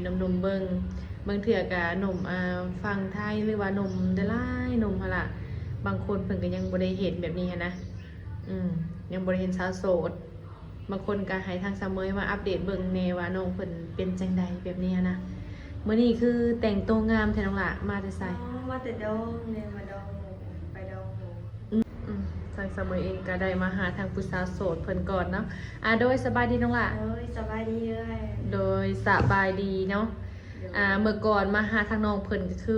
ໜຸ່ມໆເບິ່ງ. ບາງເທື່ອກະໜຸ່ມ ອ່າ ຝັ່ງໄທ ຫຼືວ່າໜຸ່ມຫຼາຍໆ ໜຸ່ມຫັ້ນລະ ບາງຄົນເພິ່ນກະຍັງບໍ່ໄດ້ເຫັນແບບນີ້ຫັ້ນນະ. ອືມ ຍັງບໍ່ໄດ້ເຫັນສາວໂສດ. ບາງຄົນກະໃຫ້ທາງສາວເໝີຍມາອັບເດດເບິ່ງແດ່ວ່ານ້ອງເພິ່ນເປັນຈັ່ງໃດແບບນີ້ຫັ້ນນະ. ມື້ນີ້ຄືແຕ່ງໂຕງາມແທ້ນ້ອງຫຼ້າ ມາແຕ່ໃສ? ອໍ ມາແຕ່ດອງເດ້ ມາດອງໝູ່ ໄປດອງໝູ່. ອືມ ອືມ ທາງສາວເໝີຍເອງກະໄດ້ມາຫາທາງຜູ້ສາວໂສດເພິ່ນກ່ອນເນາະ. ອາ ໂດຍ ສະບາຍດີນ້ອງຫຼ້າ. ໂດຍ ສະບາຍດີເອື້ອຍ. ໂດຍ ສະບາຍດີເນາະ. ໂດຍ ອາ ເມື່ອກ່ອນມາຫາທາງນ້ອງເພິ່ນກະຄື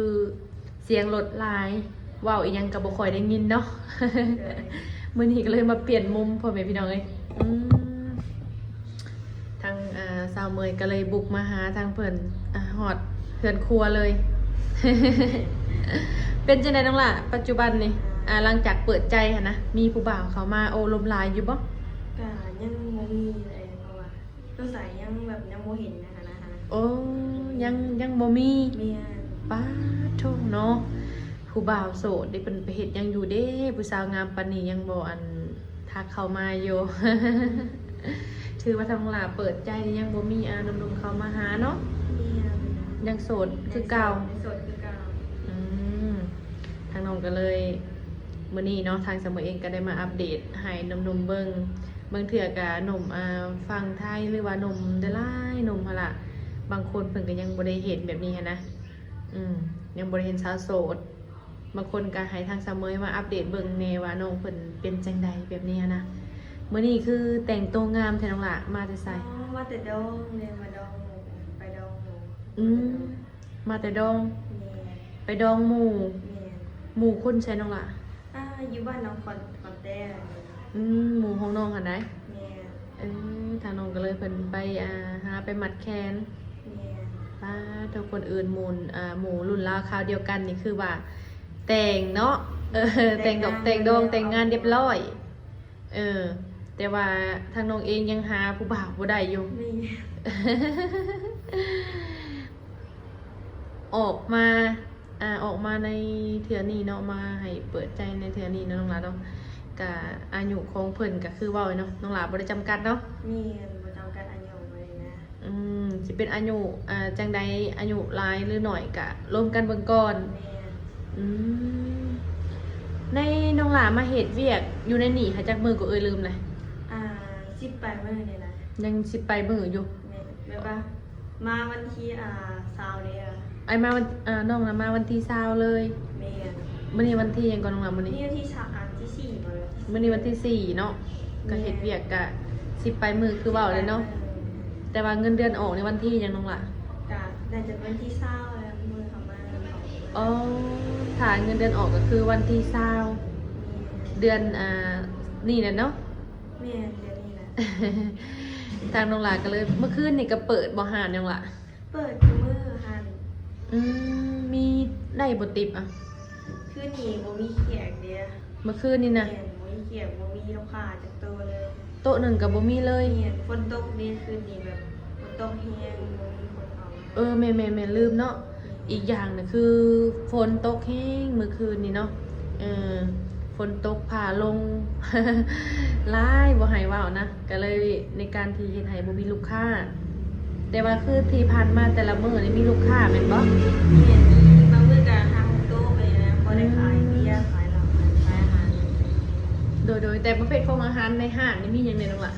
ສຽງລົດຫຼາຍ ເວົ້າອີ່ຫຍັງກະບໍ່ຄ່ອຍໄດ້ຍິນເນາະ. ໂດຍ ມື້ນີ້ກະເລີຍມາປ່ຽນມຸມ ພໍ່ແມ່ພີ່ນ້ອງເອີຍ. ອືມ ທາງ ອ່າ ສາວເໝີຍກະເລີຍບຸກມາຫາທາງເພິ່ນ ອ່າ ຮອດເຮືອນຄົວເລີຍ. ເປັນຈັ່ງໃດນ້ອງຫຼ້າ ປັດຈຸບັນນີ້ ອ່າ ຫຼັງຈາກເປີດໃຈຫັ້ນນະ ມີຜູ້ບ່າວເຂົ້າມາໂອ້ລົມຫຼາຍຢູ່ບໍ່? ກະຍັງບໍ່ມີເລີຍ ເພາະວ່າ ສົງໄສຍັງແບບຍັງບໍ່ເຫັນນະຫັ້ນນະ. ໂອ້ ຍັງ ຍັງບໍ່ມີ. ແມ່ນ. ປາດໂທ້ເນາະ ຜູ້ບ່າວໂສດເດ້ ເພິ່ນໄປເຮັດຫຍັງຢູ່ເດ້ ຜູ້ສາວງາມປານນີ້ ຍັງບໍ່ ອັນ ທັກເຂົ້າມາຢູ່. ຖືວ່າທາງນ້ອງຫຼ້າເປີດໃຈ ຍັງບໍ່ມີ ອ່າ ໜຸ່ມໆເຂົ້າມາຫາເນາະ. ແມ່ນ. ຍັງໂສດຄືເກົ່າ. ຍັງໂສດ ຍັງໂສດຄືເກົ່າ. ອືມ ທາງນ້ອງກະເລີຍ ມື້ນີ້ເນາະ ທາງສາວເໝີຍເອງກະໄດ້ມາອັບເດດໃຫ້ໜຸ່ມໆເບິ່ງ. ບາງເທື່ອກະໜຸ່ມ ອ່າ ຝັ່ງໄທ ຫຼືວ່າໜຸ່ມຫຼາຍໆ ໜຸ່ມຫັ້ນລະ ບາງຄົນເພິ່ນກະຍັງບໍ່ໄດ້ເຫັນແບບນີ້ຫັ້ນນະ. ອືມ ຍັງບໍ່ໄດ້ເຫັນສາວໂສດ. ບາງຄົນກະໃຫ້ທາງສາວເໝີຍມາອັບເດດເບິ່ງແດ່ວ່ານ້ອງເພິ່ນເປັນຈັ່ງໃດແບບນີ້ຫັ້ນນະ. ມື້ນີ້ຄືແຕ່ງໂຕງາມແທ້ນ້ອງຫຼ້າ ມາແຕ່ໃສ? ອໍ ມາແຕ່ດອງເດ້ ມາດອງໝູ່ ໄປດອງໝູ່. ອືມ ມາແຕ່ດອງ. ແມ່ນ. ໄປດອງໝູ່. ແມ່ນ. ໝູ່ຄົນໃສນ້ອງຫຼ້າ? ອ່າ ຢູ່ບ້ານໜອງຂອນ ຂອນແຕ້. ອືມ ໝູ່ຂອງນ້ອງຫັ້ນໃດ? ແມ່ນ. ເອີ ທາງນ້ອງກະເລີຍເພິ່ນໄປ ອ່າ ຫາໄປມັດແຂນ. ແມ່ນ. ປາດໂທ້ ຄົນອື່ນໝູ່ ອ່າ ໝູ່ລຸ້ນລາວຄາວດຽວກັນນີ້ຄືວ່າແຕ່ງເນາະ. ເອີ ແຕ່ງດອກແຕ່ງດອງ ແຕ່ງງານຮຽບຮ້ອຍ. ເອີ ແຕ່ວ່າທາງນ້ອງເອງຍັງຫາຜູ້ບ່າວບໍ່ໄດ້ຢູ່. ແມ່ນ. ອອກມາ ອ່າ ອອກມາໃນເທື່ອນີ້ເນາະ ມາໃຫ້ເປີດໃຈໃນເທື່ອນີ້ເນາະນ້ອງຫຼ້າເນາະ. ກະອາຍຸຂອງເພິ່ນກະຄືເວົ້າເນາະ ນ້ອງຫຼ້າບໍ່ໄດ້ຈຳກັດເນາະ. ແມ່ນ ບໍ່ຈຳກັດອາຍຸເລີຍນະ. ອືມ ຊິເປັນອາຍຸ ອ່າ ຈັ່ງໃດ ອາຍຸຫຼາຍຫຼືໜ້ອຍກະລົມກັນເບິ່ງກ່ອນ. ແມ່ນ. ອືມ ໃນນ້ອງຫຼ້າມາເຮັດວຽກຢູ່ໃນນີ້ຫາຈັກມື້ກໍເອີຍ ລືມແລະ. ອ່າ ສິບປາຍມື້ນີ້ນະ. ຍັງສິບປາຍມື້ຢູ່. ແມ່ນ ແບບວ່າມາວັນທີ ອ່າ ຊາວເດ້. ອ້າຍມາວັນ ອ່າ ນ້ອງນະມາວັນທີຊາວເລີຍ. ແມ່ນ. ມື້ນີ້ວັນທີຫຍັງກ່ອນນ້ອງຫຼ້າ ມື້ນີ້? ມື້ທີສາມ ອ່າ ທີສີ່ບໍ? ມື້ນີ້ວັນທີສີ່ເນາະ. ແມ່ນ. ກະເຮັດວຽກກະສິບປາຍມື້ຄືເວົ້າເລີຍເນາະ. ສິບປາຍມື້. ແຕ່ວ່າເງິນເດືອນອອກໃນວັນທີຫຍັງນ້ອງຫຼ້າ? ກະໜ້າຈະວັນທີຊາວແຫຼະ ມື້ເຮົາມາ. ອໍ ຖ້າເງິນເດືອນອອກກະຄືວັນທີຊາວ. ແມ່ນ. ເດືອນ ອ່າ ນີ້ແຫຼະເນາະ. ແມ່ນ ເດືອນນີ້ແຫຼະ. ທາງນ້ອງຫຼ້າກະເລີຍ ມື້ຄືນນີ້ກະເປີດບໍ່ຮ້ານນ້ອງຫຼ້າ? ເປີດທຸກມື້ຫັ້ນ. ອືມ ມີໄດ້ບໍ່ຕິບອະ? ຄືນນີ້ບໍ່ມີແຂກເດ້. ມື້ຄືນນີ້ນະ? ແມ່ນ ບໍ່ມີແຂກ ບໍ່ມີລູກຄ້າຈັກໂຕເລີຍ. ໂຕະໜຶ່ງກະບໍ່ມີເລີຍ. ແມ່ນ ຝົນຕົກເດ້ ຄືນນີ້ແບບຝົນຕົກແຮງ ບໍ່ມີຄົນເຂົ້າ. ເອີ ແມ່ນໆໆ ລືມເນາະ. ແມ່ນ. ອີກຢ່າງນະຄືຝົນຕົກແຮງມື້ຄືນນີ້ເນາະ. ເອີ ຝົນຕົກຟ້າລົງ ຫຼາຍບໍ່ໃຫ້ເວົ້ານະ. ກະເລີຍໃນການທີ່ເຮັດໃຫ້ບໍ່ມີລູກຄ້າ. ແຕ່ວ່າຄືທີ່ຜ່ານມາແຕ່ລະມື້ນີ້ມີລູກຄ້າແມ່ນບໍ່? ແມ່ນ ມີບາງມື້ກະຫ້າຫົກໂຕະໄປນະ ພໍໄດ້ຂາຍເບຍ ອືມ ຂາຍເຫຼົ້າ ຂາຍອາຫານ. ໂດຍໆ ແຕ່ປະເພດຂອງອາຫານໃນຮ້ານນີ້ມີຫຍັງແດ່ນ້ອງຫຼ້າ?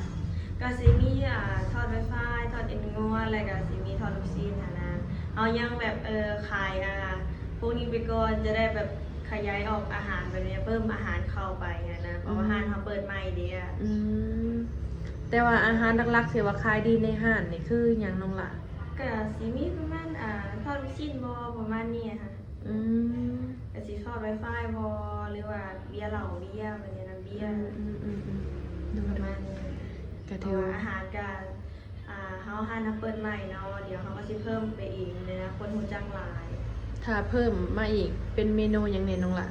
ກະຊິມີ ອ່າ ທອດໄວຟາຍ ທອດເອັນງົວ ແລ້ວກະຊິມີທອດລູກຊີ້ນຫັ້ນນະ. ເຮົາຍັງແບບ ເອີ ຂາຍ ອ່າ ພວກນີ້ໄປກ່ອນ ຈະໄດ້ແບບ ຂະຫຍາຍອອກອາຫານແບບນີ້ ເພີ່ມອາຫານເຂົ້າໄປຫັ້ນນະ ເພາະວ່າ ອືມ ຮ້ານເຮົາເປີດໃໝ່ເດ້. ອືມ ແຕ່ວ່າອາຫານຫຼັກໆ ທີ່ວ່າຂາຍດີໃນຮ້ານນີ້ຄືຫຍັງນ້ອງຫຼ້າ? ກະຊິມີປະມານ ອ່າ ທອດລູກຊີ້ນບໍ ປະມານນີ້ຫັ້ນ. ອືມ ກະຊິທອດໄວຟາຍບໍ ຫຼືວ່າເບຍເຫຼົ້າເບຍ ປະມານນີ້ນະ ເບຍ. ອືມໆໆໆ ປະມານນີ້. ກະຖືວ່າ ເພາະວ່າອາຫານກະ ອ່າ ເຮົາຮ້ານເຮົາເປີດໃໝ່ເນາະ ດຽວເຮົາກະຊິເພີ່ມໄປອີກ ໃນອະນາຄົດຮູ້ຈັກຫຼາຍ. ຖ້າເພີ່ມມາອີກເປັນເມນູຫຍັງແດ່ນ້ອງຫຼ້າ?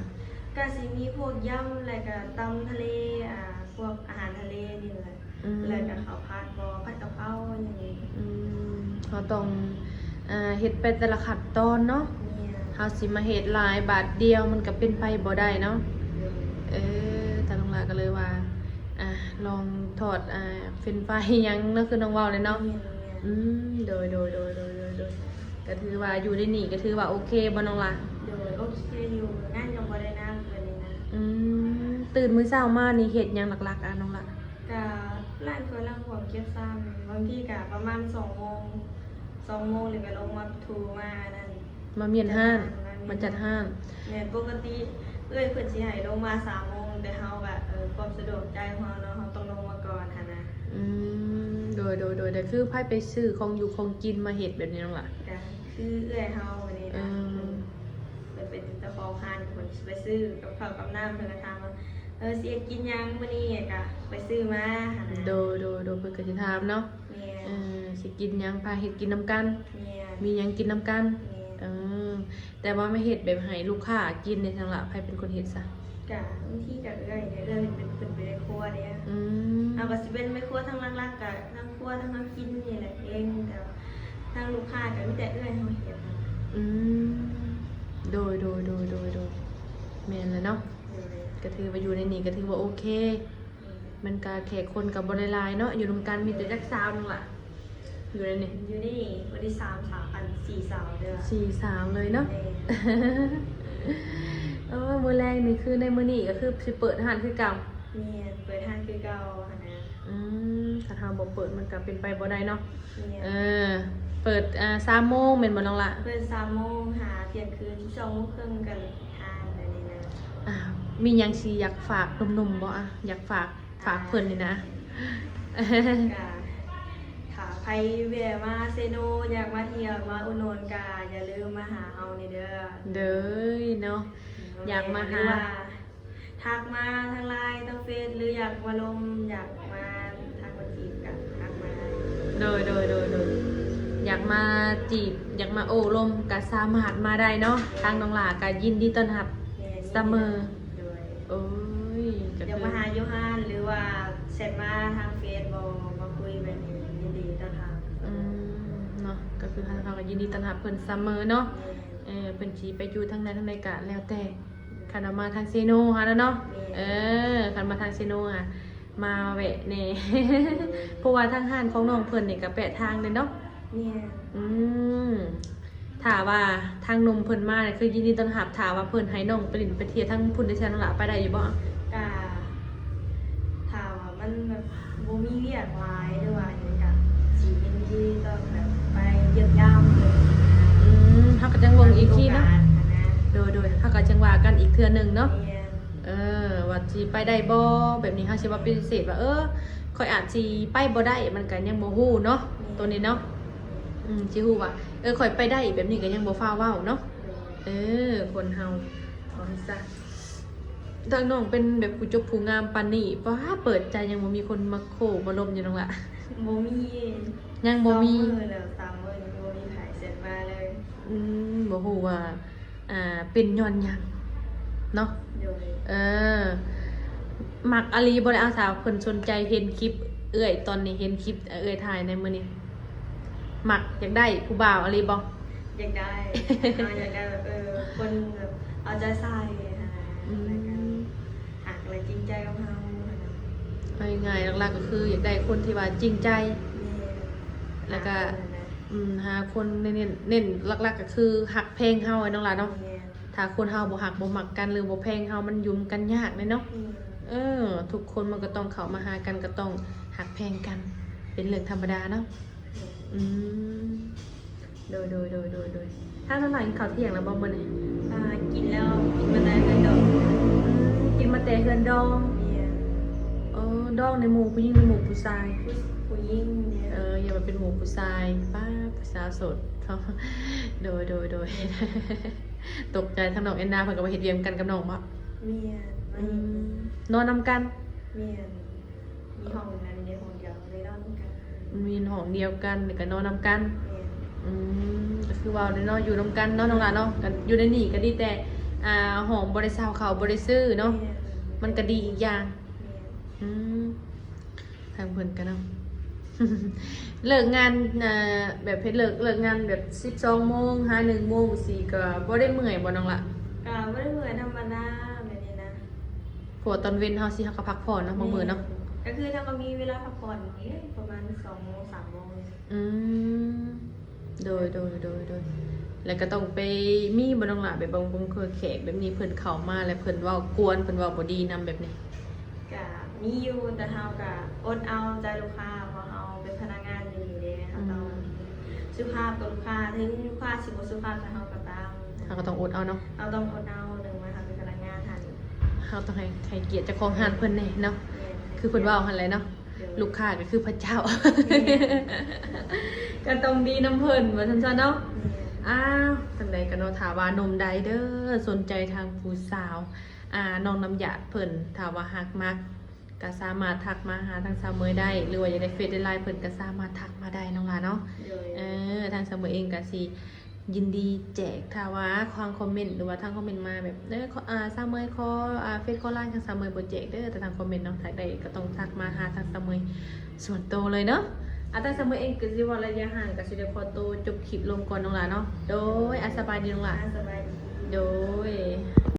ກະຊິມີພວກຢຳ ແລ້ວກະຕຳທະເລ ອ່າ ພວກອາຫານທະເລນີ້ແຫຼະ. ອືມ ແລ້ວກະເຂົ້າຜັດບໍ ຜັດກະເພົາຫຍັງນີ້. ອືມ ເຮົາຕ້ອງ ອ່າ ເຮັດໄປແຕ່ລະຂັ້ນຕອນເນາະ. ແມ່ນ. ເຮົາຊິມາເຮັດຫຼາຍບາດດຽວມັນກະເປັນໄປບໍ່ໄດ້ເນາະ. ໂດຍ. ເອີ ທາງນ້ອງຫຼ້າກະເລີຍວ່າ ອ່າ ລອງທອດ ອ່າ ເຟຣນຟາຍຫຍັງເນາະ ຄືນ້ອງເວົ້າແຫຼະເນາະ. ແມ່ນໆ. ອືມ ໂດຍໆໆ. ກໍຖືວ່າຢູ່ໃນນີ້ກໍຖືວ່າໂອເຄບໍ່ນ້ອງຫຼ້າ? ໂດຍ ໂອເຄຢູ່ ງານກໍບໍ່ໄດ້ໜັກປານໃດນະ. ອືມ ຕື່ນມື້ເຊົ້າມານີ້ເຮັດຫຍັງຫຼັກໆ ອະ ນ້ອງຫຼ້າ? ກະລ້າງຖ້ວຍລ້າງຂວດເກັບຊາມ ບາງທີກະປະມານສອງໂມງ ສອງໂມງນີ້ກະລົງມາຖູມາອັນນັ້ນ ມາມ້ຽນຮ້ານ ມາຈັດຮ້ານ. ແມ່ນ ປົກກະຕິເອື້ອຍເພິ່ນຊິໃຫ້ລົງມາສາມໂມງ ແຕ່ເຮົາກະ ເອີ ຄວາມສະດວກໃຈຂອງເຮົາເນາະ ເຮົາຕ້ອງລົງມາກ່ອນຫັ້ນນະ. ອືມ ໂດຍ ໂດຍ ໂດຍ ແຕ່ຄືໃຜໄປຊື້ຂອງຢູ່ຂອງກິນມາເຮັດແບບນີ້ນ້ອງຫຼ້າ? ກະຄືເອື້ອຍເຮົານີ້ນະ ເອີ ເພິ່ນເປັນເຈົ້າຂອງຮ້ານ ເພິ່ນຊິໄປຊື້ກັບເຂົ້າກັບນ້ຳ ເພິ່ນກະຖາມວ່າ ເອີ ຊິເຮັດກິນຫຍັງມື້ນີ້ ກະໄປຊື້ມາຫັ້ນນະ. ໂດຍ ໂດຍ ໂດຍ ເພິ່ນກະຊິຖາມເນາະ. ແມ່ນ ເອີ ຊິກິນຫຍັງ ພາເຮັດກິນນຳກັນ. ແມ່ນ ມີຫຍັງກິນນຳກັນ. ແມ່ນ ເອີ ແຕ່ວ່າມາເຮັດແບບໃຫ້ລູກຄ້າກິນນີ້ ທາງລະໃຜເປັນຄົນເຮັດຊະ? ກະບາງທີກະເອື້ອຍເດ້ ເອື້ອຍເປັນ ເປັນ ເປັນແມ່ຄົວເດ້. ອືມ ເຮົາກະຊິເປັນແມ່ຄົວທັງຫຼັກໆ ກະທັງຄົວທັງເຮົາກິນນີ້ແຫຼະເອງ ແຕ່ວ່າທາງລູກຄ້າກະມີແຕ່ເອື້ອຍເຮົາເຮັດ. ອືມ ໂດຍ ໂດຍ ໂດຍ ໂດຍ ໂດຍ ແມ່ນແຫຼະເນາະ. ໂດຍ ກະຖືວ່າຢູ່ໃນນີ້ກະຖືວ່າໂອເຄ. ແມ່ນ ມັນກະແຂກຄົນກະບໍ່ໄດ້ຫຼາຍເນາະ ຢູ່ນຳກັນມີແຕ່ຈັກສາວໜຶ່ງລະ ຢູ່ໃນນີ້? ຢູ່ໃນນີ້ບໍ່ໄດ້ສາມສາວ ອັນ ສີ່ສາວເດີ ສີ່ສາວເລີຍເນາະ. ແມ່ນ ເອີ ມື້ແລງນີ້ຄືໃນມື້ນີ້ກະຄືຊິເປີດຮ້ານຄືເກົ່າ? ແມ່ນ ເປີດຮ້ານຄືເກົ່າຫັ້ນນະ. ອືມ ຄັນເຮົາບໍ່ເປີດມັນກະເປັນໄປບໍ່ໄດ້ເນາະ. ແມ່ນ ເອີ ເປີດ ອ່າ ສາມໂມງແມ່ນບໍ່ນ້ອງລະ? ເປີດສາມໂມງຫາທ່ຽງຄືນ ສິບສອງໂມງເຄິ່ງກະປິດຮ້ານແບບນີ້ນະ. ອ່າ ມີຫຍັງຊິຢາກຝາກໜຸ່ມໆບໍ່? ອ່າ ຢາກຝາກ ຝາກເພິ່ນນີ້ນະ. ກະ ຖ້າໃຜແວ່ມາເຊໂນ ຢາກມາທ່ຽວ ມາອຸດໜູນ ກະຢ່າລືມມາຫາເຮົາແດ່ເດີ. ເດີເນາະ ຢາກມາຫາ ຫຼືວ່າທັກມາທາງລາຍ ທາງເຟສ ຫຼືຢາກມາລົມ ຢາກມາທັກມາຈີບກະທັກມາໄດ້. ໂດຍ ໂດຍ ໂດຍ ໂດຍ ຢາກມາຈີບ ຢາກມາໂອ້ລົມກະສາມາດມາໄດ້ເນາະ. ທາງນ້ອງຫຼ້າກະຍິນດີຕ້ອນຮັບ ແມ່ນ ສະເໝີ. ໂດຍ ໂອ້ຍ ກະຢາກມາຫາຢູ່ຮ້ານ ຫຼືວ່າແຊັດມາທາງເຟສບໍ ມາຄຸຍແບບນີ້ ຍິນດີຕ້ອນຮັບ. ອືມ ເນາະ ກະຄືທາງເຮົາກະຍິນດີຕ້ອນຮັບເພິ່ນສະເໝີເນາະ. ແມ່ນ ເອີ ເພິ່ນຊິໄປຢູ່ທາງໃດທາງໃດກະແລ້ວແຕ່ ຄັນວ່າມາທາງເຊໂນຫັ້ນນະເນາະ. ແມ່ນ ເອີ ຄັນມາທາງເຊໂນຫັ້ນ ມາແວະແດ່ ເພາະວ່າທາງຮ້ານຂອງນ້ອງເພິ່ນນີ້ກະແປະທາງເດ້ເນາະ. ແມ່ນ ອືມ ຖ້າວ່າທາງໜຸ່ມເພິ່ນມານີ້ຄືຍິນດີຕ້ອນຮັບ ຖ້າວ່າເພິ່ນໃຫ້ນ້ອງໄປຫຼິ້ນໄປທ່ຽວທາງພຸ້ນໄດ້ຊັ້ນລະ ໄປໄດ້ຢູ່ບໍ່? ກະຖ້າວ່າມັນແບບບໍ່ມີວຽກຫຼາຍ ຫຼືວ່າຫຍັງກະຊິຍິນດີຕ້ອນແບບໄປຢ້ຽມຢາມເພິ່ນ. ອືມ ເຮົາກະຈັ່ງເບິ່ງອີກທີເນາະ. ໂດຍ ໂດຍ ເຮົາກະຈັ່ງວ່າກັນອີກເທື່ອໜຶ່ງເນາະ. ແມ່ນ ເອີ ວ່າຊິໄປໄດ້ບໍ່ ແບບນີ້ ເຮົາຊິວ່າປະຕິເສດວ່າ ເອີ ຂ້ອຍອາດຊິໄປບໍ່ໄດ້ ມັນກະຍັງບໍ່ຮູ້ເນາະ. ແມ່ນ ໂຕນີ້ເນາະ ອືມ ຊິຮູ້ວ່າ ເອີ ຂ້ອຍໄປໄດ້ ແບບນີ້ກະຍັງບໍ່ຟ້າວເວົ້າເນາະ. ໂດຍ ເອີ ຄົນເຮົາ ເອົາຊັ້ນຊະ ທາງນ້ອງເປັນແບບຜູ້ຈົບຜູ້ງາມປານນີ້ ປາດ ເປີດໃຈ ຍັງບໍ່ມີຄົນມາໂອ້ມາລົມຢູ່ນ້ອງລະ? ບໍ່ມີ ຍັງບໍ່ມີ ສອງມື້ແລ້ວ ສາມມື້ຍັງບໍ່ມີໃຜແຊັດມາເລີຍ. ອືມ ບໍ່ຮູ້ວ່າ ອ່າ ເປັນຍ້ອນຫຍັງເນາະ. ໂດຍ ເອີ ມັກອີ່ຫຼີບໍ່ລະ ອາ ສາວເພິ່ນສົນໃຈ ເຫັນຄລິບເອື້ອຍຕອນນີ້ ເຫັນຄລິບເອື້ອຍຖ່າຍໃນມື້ນີ້ ມັກ ຢາກໄດ້ຜູ້ບ່າວອີ່ຫຼີບໍ່? ຢາກໄດ້ ເຮົາຢາກໄດ້ແບບ ເອີ ຄົນແບບເອົາໃຈໃສ່ຫັ້ນນະ. ອືມ ແລ້ວກະຮັກ ແລະ ຈິງໃຈກັບເຮົາຫັ້ນນະ. ເອົາງ່າຍໆ ຫຼັກໆ ກະຄືຢາກໄດ້ຄົນທີ່ວ່າຈິງໃຈ. ແມ່ນ ແລ້ວກະ ຫາຄົນຫັ້ນນະ ອືມ ຫາຄົນເນັ້ນໆ ເນັ້ນຫຼັກໆ ກະຄືຮັກແພງເຮົາ ນ້ອງຫຼ້າເນາະ. ແມ່ນ ຖ້າຄົນເຮົາບໍ່ຮັກບໍ່ມັກກັນ ຫຼືບໍ່ແພງເຮົາ ມັນຢູ່ນຳກັນຍາກເດ້ເນາະ. ແມ່ນ ເອີ ທຸກຄົນມັນກະຕ້ອງເຂົ້າມາຫາກັນ ກະຕ້ອງຮັກແພງກັນ ເປັນເລື່ອງທຳມະດາເນາະ. ແມ່ນ ອືມ ໂດຍ ໂດຍ ໂດຍ ໂດຍ ໂດຍ ທາງນ້ອງຫຼ້າກິນເຂົ້າທ່ຽງແລ້ວບໍ່ມື້ນີ້? ອ່າ ກິນແລ້ວ ກິນມາແຕ່ເຮືອນດອງ. ອືມ ກິນມາແຕ່ເຮືອນດອງ. ແມ່ນ ເອີ ດອງໃນໝູ່ຜູ້ຍິງ ຫຼືໝູ່ຜູ້ຊາຍ? ຜູ້ ຜູ້ຍິງເດ້. ເອີ ຢ່າວ່າເປັນໝູ່ຜູ້ຊາຍ ປ້າ ຜູ້ສາວໂສດ. ໂດຍ ໂດຍ ໂດຍ ຕົກໃຈ ທາງນ້ອງແອນນາເພິ່ນກະມາເຮັດວຽກນຳກັນກັບນ້ອງບໍ? ແມ່ນ ມາເຮັດ ອືມ ນອນນຳກັນ. ແມ່ນ ມີຫ້ອງນັ້ນເດ້ ຫ້ອງດຽວເລີຍ ນອນນຳກັນ. ມີຫ້ອງດຽວກັນ ແລ້ວກະນອນນຳກັນ. ແມ່ນ ອືມ ກະຄືວ່າເນາະ ຢູ່ນຳກັນເນາະ ນ້ອງຫຼ້າເນາະ. ກະຢູ່ໃນນີ້ກະດີແຕ່ ອ່າ ຫ້ອງບໍ່ໄດ້ເຊົ່າ ເຂົ້າບໍ່ໄດ້ຊື້ເນາະ. ແມ່ນ ມັນກະດີອີກຢ່າງ. ແມ່ນ ອືມ ທາງເພິ່ນກະເນາະ ເລີກງານ ອ່າ ແບບເຮັດເລີກ ເລີກງານແບບສິບສອງໂມງຫາໜຶ່ງໂມງຊີ້ ກະບໍ່ໄດ້ເມື່ອຍບໍ່ນ້ອງລະ? ກະບໍ່ໄດ້ເມື່ອຍ ທຳມະດາແບບນີ້ນະ. ເພາະວ່າຕອນເວັນເຮົາຊິ ເຮົາກະພັກຜ່ອນເນາະ ບາງມື້ເນາະ. ແມ່ນ ກະຄືເຮົາກະມີເວລາພັກຜ່ອນ ປະມານສອງໂມງ ສາມໂມງ. ອືມ ໂດຍ ໂດຍ ໂດຍ ໂດຍ ແລ້ວກໍຕ້ອງໄປມີບໍ່ນ້ອງຫຼ້າ ແບບບາງ ບາງເທື່ອແຂກແບບນີ້ເພິ່ນເຂົ້າມາແລ້ວເພິ່ນເວົ້າກວນ ເພິ່ນເວົ້າບໍ່ດີນຳແບບນີ້? ກະມີຢູ່ ແຕ່ເຮົາກະອົດເອົາໃຈລູກຄ້າ ເພາະເຮົາເປັນພະນັກງານດີເດ້ ເຮົາຕ້ອງ ອືມ ສຸພາບກັບລູກຄ້າ ເຖິງລູກຄ້າຊິບໍ່ສຸພາບກັບເຮົາກໍຕາມ ເຮົາກໍຕ້ອງອົດເອົາເນາະ ເຮົາຕ້ອງອົດເອົາ ເນື່ອງວ່າເຮົາເປັນພະນັກງານຫັ້ນ ເຮົາຕ້ອງໃຫ້ ໃຫ້ກຽດເຈົ້າຂອງຮ້ານເພິ່ນແດ່ເນາະ ແມ່ນ ຄືເພິ່ນເວົ້າຫັ້ນແຫຼະເນາະ ໂດຍ ລູກຄ້າກໍຄືພະເຈົ້າ ແມ່ນ ກໍຕ້ອງດີນຳເພິ່ນ ວ່າຊັ້ນຊະເນາະ ແມ່ນ ອ້າວ ຈັ່ງໃດກໍເນາະ ຖ້າວ່າໜຸ່ມໃດເດີ ສົນໃຈທາງຜູ້ສາວ ອ່າ ນ້ອງນ້ຳຢາດເພິ່ນ ຖ້າວ່າຮັກມັກ ກໍສາມາດທັກມາຫາທາງສາວເໝີຍໄດ້ ຫຼືວ່າຢາກໄດ້ເຟສໄດ້ລາຍເພິ່ນ ກໍສາມາດທັກມາໄດ້ນ້ອງຫຼ້າເນາະ ໂດຍ ເອີ ທາງສາວເໝີຍເອງກໍຊິ ຍິນດີແຈກ ຖ້າວ່າທາງຄອມເມັນ ຫຼືວ່າທາງຄອມເມັນມາແບບ ເອີ ຂໍ ອ່າ ສາວເໝີຍຂໍ ອ່າ ເຟສຂໍລາຍ ທາງສາວເໝີຍບໍ່ແຈກເດີ ແຕ່ທາງຄອມເມັນເນາະ ຖ້າຢາກໄດ້ກໍຕ້ອງທັກມາຫາທາງສາວເໝີຍສ່ວນໂຕເລີຍເນາະ ອ່າ ທາງສາວເໝີຍເອງກໍຊິເວົ້າໄລຍະຫ່າງ ກໍຊິໄດ້ຂໍໂຕຈົບຄລິບລົງກ່ອນນ້ອງຫຼ້າເນາະ ໂດຍ ອ່າ ສະບາຍດີນ້ອງຫຼ້າ ອ່າ ສະບາຍດີ ໂດຍ